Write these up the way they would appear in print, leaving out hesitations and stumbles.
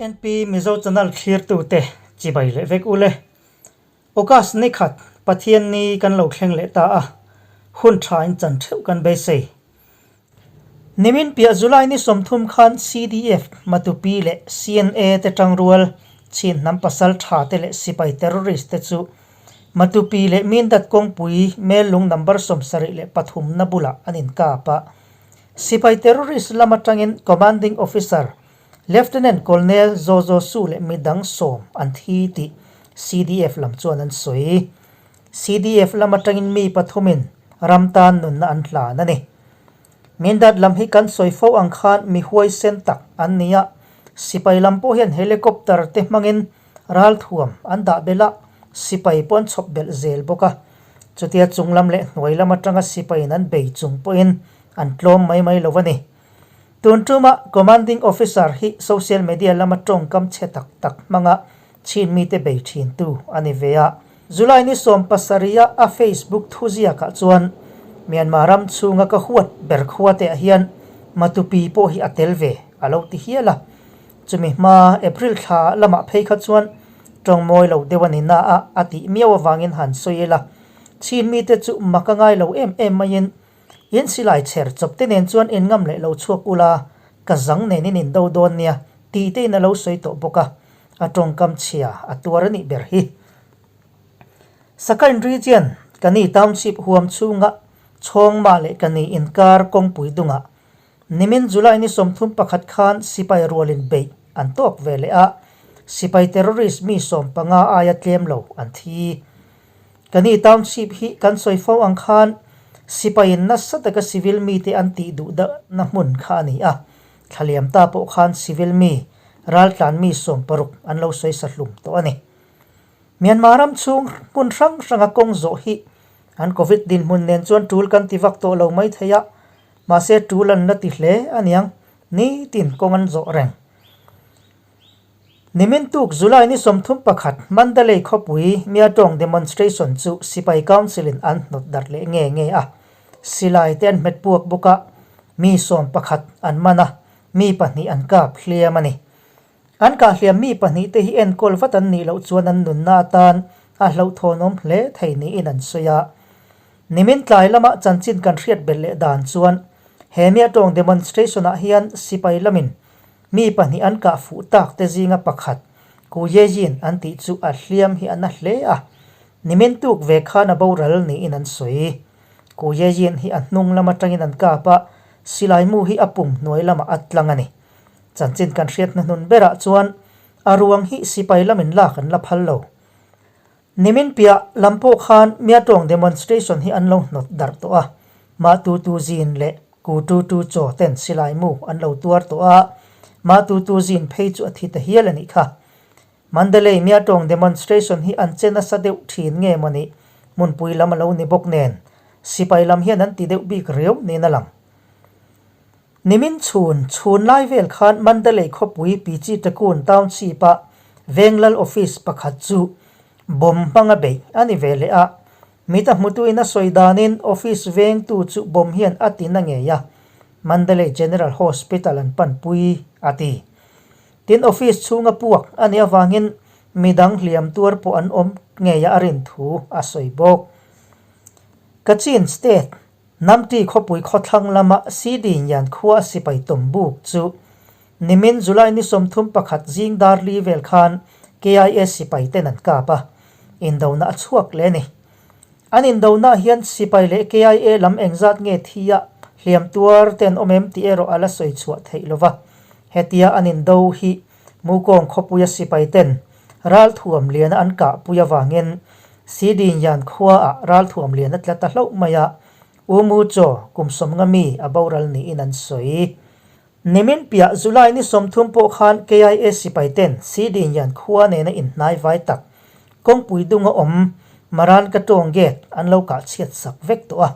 INP Mizo Channel thlirtute chibai leh vek ule. August ni khat Pathian ni kan lo thleng leh ta a, hun tha in chan theuh kan beisei. Nimin piah July ni 30 khan CDF, Matupi leh CNA te tangrual chin hnam pasal tha te leh sipai terrorist te chu Matupi leh Mindat kawngpui Mellung number 73 na bulah an inkap a. Sipai terrorist lam atangin Commanding Officer Lieutenant Colonel Zaw Zaw Su leh midang 10 an thi tih CDF lam chuan an sawi. CDF lam atangin mi pathumin ram tan nunna an hlan a ni. Mindat lam hi kan sawi fo ang khan mi huaisen tak an ni a, sipai lam pawh hian helicopter te hmangin ralthuam an dah belh a, sipai pawh an chhawp belh zel bawk a. Chutia chung lam leh hnuai lam atanga sipaiin an bei chung pawhin an tlawm mai mai lo a ni. Tun tuma Commanding Officer hi social media lama tawngkam chhe tak tak hmanga chin mite bei thintu a ni ve a. July ni 17 a a Facebook thuziakah chuan Myanmar ram chhunga ka huat ber khua te ah hian Matupi pawh hi a tel ve a lo ti hial a. Chumi hma April thla lamah phei kha chuan tawng mawi lo deuh a ni na a a tih miau avangin han sawi ila. Chin mite chu mak a ngai lo em em maiin In silai chher chawp te nen chuan in ngam leh lo chhuak ula, ka zang nen in indo dawn nia tih te in a lo sawi tawh bawk a, a tawngkam chhia a tuar a nih ber hi. Sakain Region, Kani Township huam chhunga Chhawngma leh Kani inkar kawngpui dungah nimin July ni 31 khan sipai rualin beih an tawk ve leh a, sipai terrorist mi 15 aia tlem lo an thi. Kani Township hi kan sawi fo ang khan sipaiin nasa taka civil mite an tih duh dahna hmun kha a ni a, thlaliam ta pawh khan civil mi, raltlan mi 60 an lo sawi sa hlum tawh a ni. Myanmar ram chhung hmun hrang hranga kawng zawh hi an Covid dinhmun nen chuan tul kan ti vak tawh lo mai thei a, mahse tul an la ti hle a niang, nitin kawng an zawh reng. Nimin tuk July ni 31 Mandalay khawpui Miatawng demonstration chu Sipai Council in an hnawt darh leh nge nge a. Silai te an hmet puak bawk a, mi 11 an man a, mi pahnih an kap hliam a ni. An kah hliam mi pahnih te hi enkawl vat an nih loh chuan an nunna atan a hlauhthawnawm hle thei niin an sawi a. Nimin tlai lama chanchin kan hriat belh leh dan chuan he Miatawng demonstration ah hian sipai lamin Mi pahnih an kah fuh tak te zinga pakhat, Ku Ye Yin an tih chu a hliam hi a na hle a, nimin tuk ve khan a boral niin an sawi. Ku Ye Yin hi a hnung lam atangin an kap a, silai mu hi a pum hnuai lamah a tlang a ni. Chanchin kan hriat hnuhnun berah chuan a ruang hi sipai lamin lak an la phal lo. Nimin piah lam pawh khan Miatawng demonstration hi an lo hnawt darh tawh a, mah tu tu zin leh ku tu tu chaw ten silai mu an lo tuar tawh a, mah tu tu zin phei chu a thi ta hial a nih kha. Mandalay Miatawng demonstration hi an che nasa deuh thin nge maw ni, hmunpui lam a lo ni bawk nen, sipai lam hian an ti deuh bik riau niin a lang. Nimin chhun chhun lai vel khan Mandalay khawpui Pichi Takun Township-a Venglal Office pakhat chu bomb hmanga beih a ni ve leh a. Mit a hmutuin a sawi danin office vengtu chu bomb hian a ti na ngei a, Mandalay General Hospital an panpui a ti. Tin, office chhunga puak a nih avangin midang hliam tuar pawh an awm ngei a a rin thu a sawi bawk. Kachin State Namti khawpui khawthlang lama CD Nyan khua sipai tawm buk chu nimin July ni 31 zing dar li vel khan KIA sipai ten an kap a, indona a chhuak leh a ni. An indona hian sipai leh KIA lam engzat nge thi a hliam tuar ten awm em tih erawh a la sawi chhuah theih lova. Hetia an indo hi Mukawng khawpuia sipai ten ralthuam liana an kah pui avangin CD Nyan khuaah ralthuam lian a tla ta hlauh mai a, U Mu Chaw kum 50 mi a boral niin an sawi. Nimin piah July ni 30 pawh khan KIA sipai ten CD Nyan khua nena inhnai vai tak kawngpui dunga awm Maran Katawng Gate an lo kah chhiat sak vek tawh a.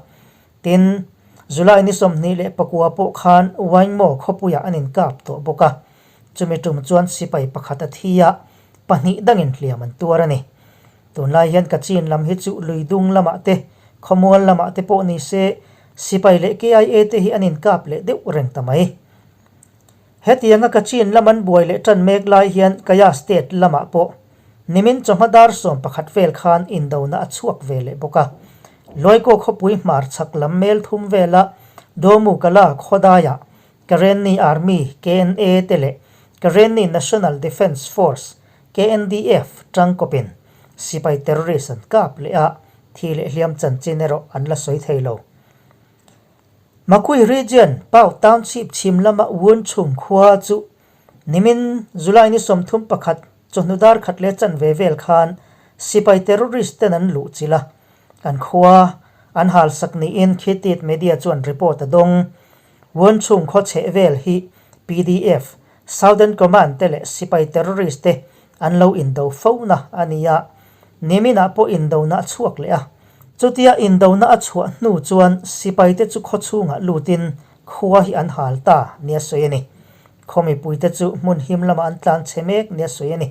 Tin, July ni 29 pawh khan Waingmaw khawpuiah an inkap tawh bawk a, chumi tum chuan sipai pakhat a thi a, pahnih dangin hliam an tuar a ni. Tunlai hian Kachin lam hi chu lui dung lamah te, khawmual lamah te pawh ni se, sipai leh KIA te hi an inkap leh deuh reng ta mai. Hetianga Kachin lam an buai leh tan mek lai hian Kayah State lamah pawh nimin chawhma dar 11 vel khan indona a chhuak ve leh bawk a. Lawikaw khawpui hmar chhak lam mel thum vela Domu Kala khawdaiah Karenni Army, KNA, te leh Karenni National Defence Force, KNDF, tangkawpin sipai terrorist an kap leh a, thi leh hliam chanchin erawh an la sawi thei lo. Makui Region, Pau Township chhim lama Wunchhum khua chu nimin July ni 31 chawhnu dar khat leh chanve vel khan sipai terrorist ten an luh chilh a, an khua an halsak niin Khitit Media chuan report a dawng. Wunchhum khaw chheh vel hi pdf, Southern Command te leh sipai terrorist te an lo indo fo na a ni a, niminah pawh indona a chhuak leh a. Chutia indona a chhuah hnu chuan sipai te chu khaw chhungah lutin khua hi an hal ta nia sawi a ni. Khaw mipuite chu hmun him lamah an tlan chhe mek nia sawi a ni.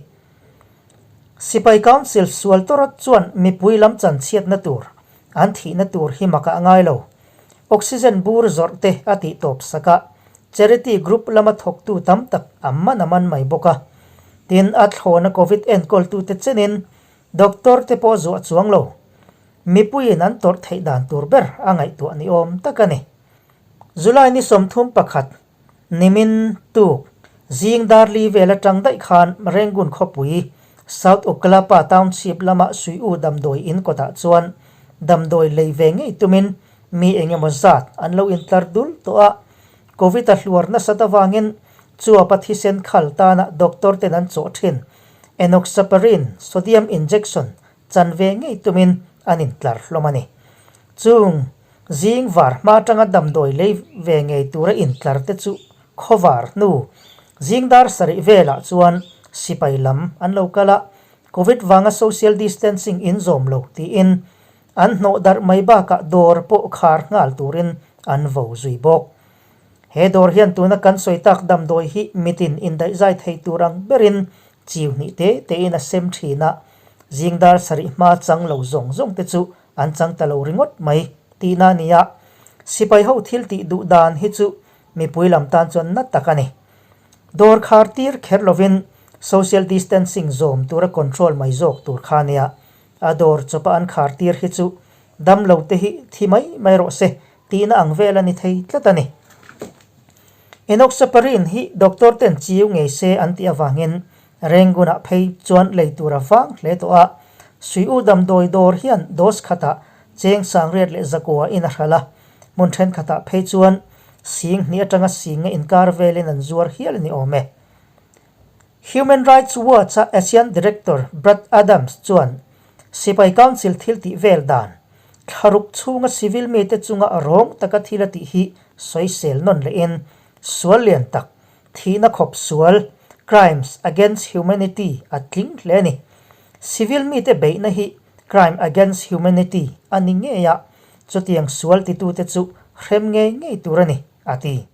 Sipai Council sual tawrat chuan mipui lam chanchhiatna tur, an thihna tur hi makah a ngai lo. Oxygen bur zawrh te a tih tawp sak a, charity group lama thawktu tam tak a man a man mai bawk a. Tin, a thlawna Covid enkawltute chenin doctor te pawh zuah chuang lo. Mipuiin an tawrh theih dan tur ber a ngaihtuah ni awm tak a ni. July ni 31, Nimin tuk, zing dar li vel atang daih khan Rangoon khawpui South Okkalapa Township lama Suiu damdawi in kawtah chuan damdawi lei ve ngei tumin mi eng emaw zat an lo intlar dul tawh a. Covid a hluar nasat avangin chuapa thisen khal tana doctor ten an chawh thin Enoxaparin sodium injection chan ve ngei tumin an intlar hlawm a ni. Chung Zing var hma atanga damdawi lei ve ngei tura intlar te chu khawvar hnu zing dar sarih velah chuan sipai lam an lo kal a, Covid vanga social distancing in zawm lo tiin an hnawh darh mai bakah dawr pawh khar nghal turin an vo zui bawk. He dawr hian tuna kan sawi tak damdawi hi mitin indaihzai thei tur ang berin chiu hnih te tein a sem thin a, zing dar sarih hma chang lo zawng zawng te chu An chang ta lo ringawt mai tihna a ni a, sipai ho thil tih duh dan hi chu mipui lam tan chuan na tak a ni. Dawr khar tir kher lovin social distancing zawm tura control mai zawk tur kha a nia, a dawr chawpa an khar tir hi chu dam lo te hi thi mai mai rawh se tihna ang vel a ni thei tlat a ni. Enoxaparin hi doctor ten chiu ngei se an tih avangin Rangoon-ah phei chuan lei tur a vang hle tawh a, Suiu damdawi dawr hian dose khatah cheng sangriat leh zakua in a hralh a, hmun thenkhatah phei chuan sing hnih atanga sing a inkar velin an zuar hial a ni awm e. Human Rights Watch-a Asian Director Brad Adams chuan Sipai Council thil tih vel dan, thlaruk chhunga civil mite chunga rawng taka thil a tih hi sawisel nawn lehin sual lian tak Thihna khawp sual, crimes against humanity, a tling hle a ni. Civil mite beihna hi crime against humanity a ni ngei a, chutiang sual titute chu hrem ngei ngei tur a ni, a ti.